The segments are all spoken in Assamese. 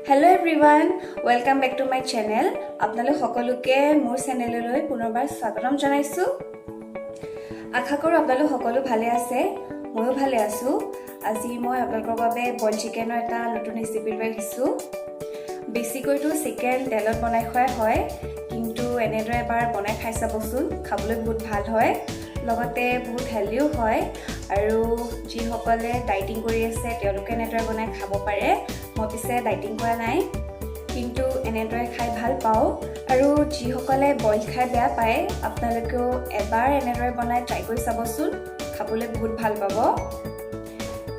Hello everyone, welcome back to my channel. আপোনালোক সকলোকে মোৰ চেনেললৈ পুনৰবাৰ স্বাগতম জনাইছোঁ। আশা কৰোঁ আপোনালোক সকলো ভালে আছে। ময়ো ভালে আছোঁ। আজি মই আপোনালোকৰ বাবে বইল চিকেনৰ এটা নতুন ৰেচিপি লৈ আহিছোঁ। বেছিকৈতো চিকেন তেলত বনাই খোৱাই হয়, কিন্তু এনেদৰে এবাৰ বনাই খাই চাবচোন। খাবলৈ বহুত ভাল হয়, লগতে বহুত হেল্ডিও হয় আৰু যিসকলে ডাইটিং কৰি আছে, তেওঁলোকে এনেদৰে বনাই খাব পাৰে। মই পিছে ডাইটিং কৰা নাই, কিন্তু এনেদৰে খাই ভাল পাওঁ। আৰু যিসকলে বইল খাই বেয়া পায়, আপোনালোকেও এবাৰ এনেদৰে বনাই ট্ৰাই কৰি চাবচোন। খাবলৈ বহুত ভাল পাব।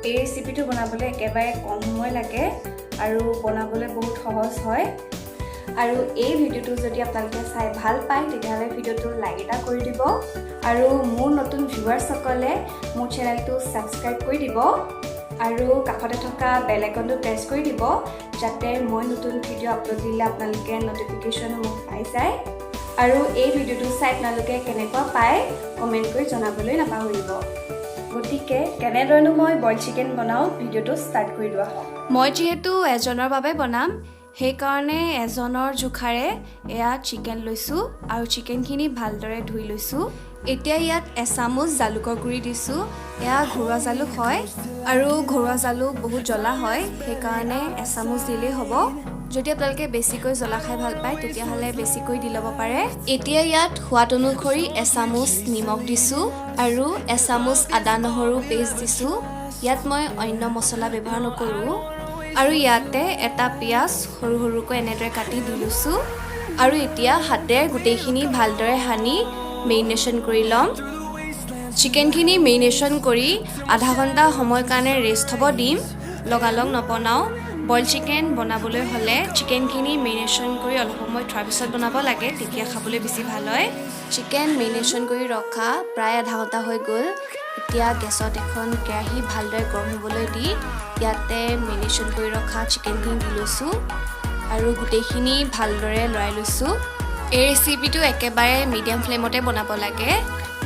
এই ৰেচিপিটো বনাবলৈ একেবাৰে কম সময় লাগে আৰু বনাবলৈ বহুত সহজ হয়। আৰু এই ভিডিঅ'টো যদি আপোনালোকে চাই ভাল পায়, তেতিয়াহ'লে ভিডিঅ'টো লাইক এটা কৰি দিব আৰু মোৰ নতুন ভিউৱাৰ্ছসকলে মোৰ চেনেলটো ছাবস্ক্ৰাইব কৰি দিব আৰু কাষতে থকা বেল আইকনটো প্ৰেছ কৰি দিব, যাতে মই নতুন ভিডিঅ' আপলোড দিলে আপোনালোকে ন'টিফিকেশ্যনসমূহ পাই যায়। আৰু এই ভিডিঅ'টো চাই আপোনালোকে কেনেকুৱা পায়, কমেণ্ট কৰি জনাবলৈ নাপাহৰিব। গতিকে কেনেদৰেনো মই বইল চিকেন বনাওঁ, ভিডিঅ'টো ষ্টাৰ্ট কৰি লোৱা হওক। মই যিহেতু এজনৰ বাবে বনাম, সেইকাৰণে এজনৰ জোখাৰে এয়া চিকেন লৈছোঁ আৰু চিকেনখিনি ভালদৰে ধুই লৈছোঁ। এতিয়া ইয়াত এচামুচ জালুকৰ গুড়ি দিছোঁ। এয়া ঘৰুৱা জালুক হয় আৰু ঘৰুৱা জালুক বহুত জ্বলা হয়, সেইকাৰণে এচামুচ দিলেই হ'ব। যদি আপোনালোকে বেছিকৈ জ্বলা খাই ভাল পায়, তেতিয়াহ'লে বেছিকৈ দি ল'ব পাৰে। এতিয়া ইয়াত সোৱাদ অনুসৰি এচামুচ নিমখ দিছোঁ আৰু এচামুচ আদা নহৰু পেষ্ট দিছোঁ। ইয়াত মই অন্য মছলা ব্যৱহাৰ নকৰোঁ। আৰু ইয়াতে এটা পিঁয়াজ সৰু সৰুকৈ এনেদৰে কাটি দি লৈছোঁ। আৰু এতিয়া হাতেৰে গোটেইখিনি ভালদৰে সানি মেৰিনেশ্যন কৰি ল'ম। চিকেনখিনি মেৰিনেশ্যন কৰি আধা ঘণ্টা সময় কাৰণে ৰেষ্ট হ'ব দিম, লগালগ নবনাওঁ। বইল চিকেন বনাবলৈ হ'লে চিকেনখিনি মেৰিনেশ্যন কৰি অলপ সময় থোৱাৰ পিছত বনাব লাগে, তেতিয়া খাবলৈ বেছি ভাল হয়। চিকেন মেৰিনেশ্যন কৰি ৰখা প্ৰায় আধা ঘণ্টা হৈ গ'ল। এতিয়া গেছত এখন কেৰাহী ভালদৰে গৰম হ'বলৈ দি ইয়াতে মেৰিনেশ্যন কৰি ৰখা চিকেনখিনি দি লৈছোঁ আৰু গোটেইখিনি ভালদৰে লৰাই লৈছোঁ। এই ৰেচিপিটো একেবাৰে মিডিয়াম ফ্লেমতে বনাব লাগে।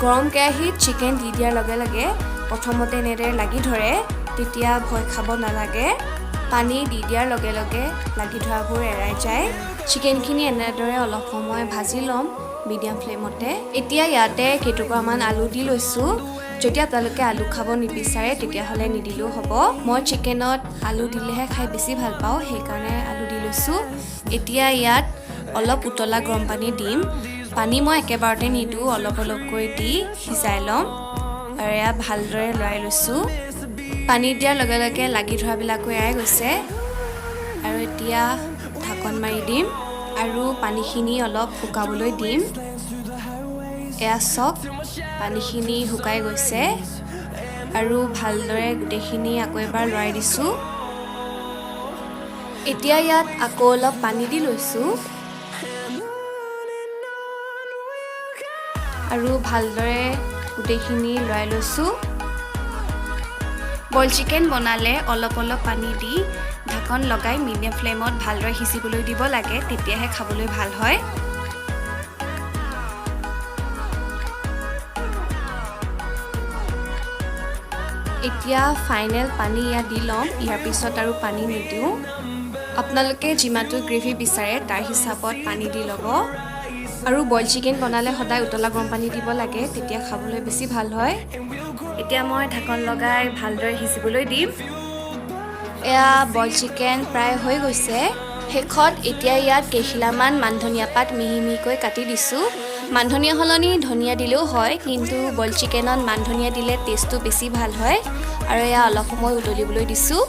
গৰম কেৰাহীত চিকেন দি দিয়াৰ লগে লগে প্ৰথমতে এনেদৰে লাগি ধৰে, তেতিয়া ভয় খাব নালাগে। পানী দি দিয়াৰ লগে লগে লাগি ধৰাবোৰ এৰাই যায়। চিকেনখিনি এনেদৰে অলপ সময় ভাজি ল'ম মিডিয়াম ফ্লেমতে। এতিয়া ইয়াতে কেইটুকুৰামান আলু দি লৈছোঁ। যদি আপোনালোকে আলু খাব নিবিচাৰে, তেতিয়াহ'লে নিদিলেও হ'ব। মই চিকেনত আলু দিলেহে খাই বেছি ভাল পাওঁ, সেইকাৰণে আলু দি লৈছোঁ। এতিয়া ইয়াত অলপ উতলা গৰম পানী দিম। পানী মই একেবাৰতে নিদিওঁ, অলপ অলপকৈ দি সিজাই ল'ম। আৰু এয়া ভালদৰে লৰাই লৈছোঁ। পানী দিয়াৰ লগে লগে লাগি ধৰাবিলাকো এৰাই গৈছে। আৰু এতিয়া ঢাকন মাৰি দিম আৰু পানীখিনি অলপ শুকাবলৈ দিম। এয়া চাওক, পানীখিনি শুকাই গৈছে আৰু ভালদৰে গোটেইখিনি আকৌ এবাৰ লৰাই দিছোঁ। এতিয়া ইয়াত আকৌ অলপ পানী দি লৈছোঁ আৰু ভালদৰে গোটেইখিনি লৰাই লৈছোঁ। বইল চিকেন বনালে অলপ অলপ পানী দি ঢাকন লগাই মিডিয়াম ফ্লেমত ভালদৰে সিজিবলৈ দিব লাগে, তেতিয়াহে খাবলৈ ভাল হয়। এতিয়া ফাইনেল পানী ইয়াত দি ল'ম। ইয়াৰ পিছত আৰু পানী নিদিওঁ। আপোনালোকে যিমানটো গ্ৰেভি বিচাৰে, তাৰ হিচাপত পানী দি ল'ব। আৰু বইল চিকেন বনালে সদায় উতলা গৰম পানী দিব লাগে, তেতিয়া খাবলৈ বেছি ভাল হয়। এতিয়া মই ঢাকন লগাই ভালদৰে সিজিবলৈ দিম। এয়া বইল চিকেন প্ৰায় হৈ গৈছে। শেষত এতিয়া ইয়াত কেইখিলামান মানধনিয়া পাত মিহি মিহিকৈ কাটি দিছোঁ। মানধনিয়া সলনি ধনিয়া দিলেও হয়, কিন্তু বইল চিকেনত মানধনিয়া দিলে টেষ্টটো বেছি ভাল হয়। আৰু এয়া অলপ সময় উতলিবলৈ দিছোঁ।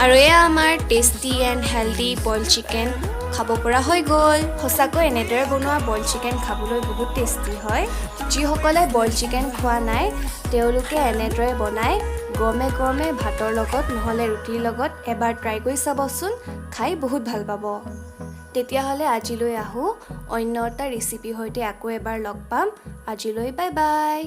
আৰু এয়া আমাৰ tasty and healthy boil chicken খাব পৰা হৈ গ'ল। সঁচাকৈ এনেদৰে বনোৱা বইল চিকেন খাবলৈ বহুত টেষ্টি হয়। যিসকলে বইল চিকেন খোৱা নাই, তেওঁলোকে এনেদৰে বনাই গৰমে গৰমে ভাতৰ লগত নহ'লে ৰুটিৰ লগত এবাৰ ট্ৰাই কৰি চাবচোন, খাই বহুত ভাল পাব। তেতিয়াহ'লে আজিলৈ আহোঁ। অন্য এটা ৰেচিপিৰ সৈতে আকৌ এবাৰ লগ পাম। আজিলৈ বাই বাই।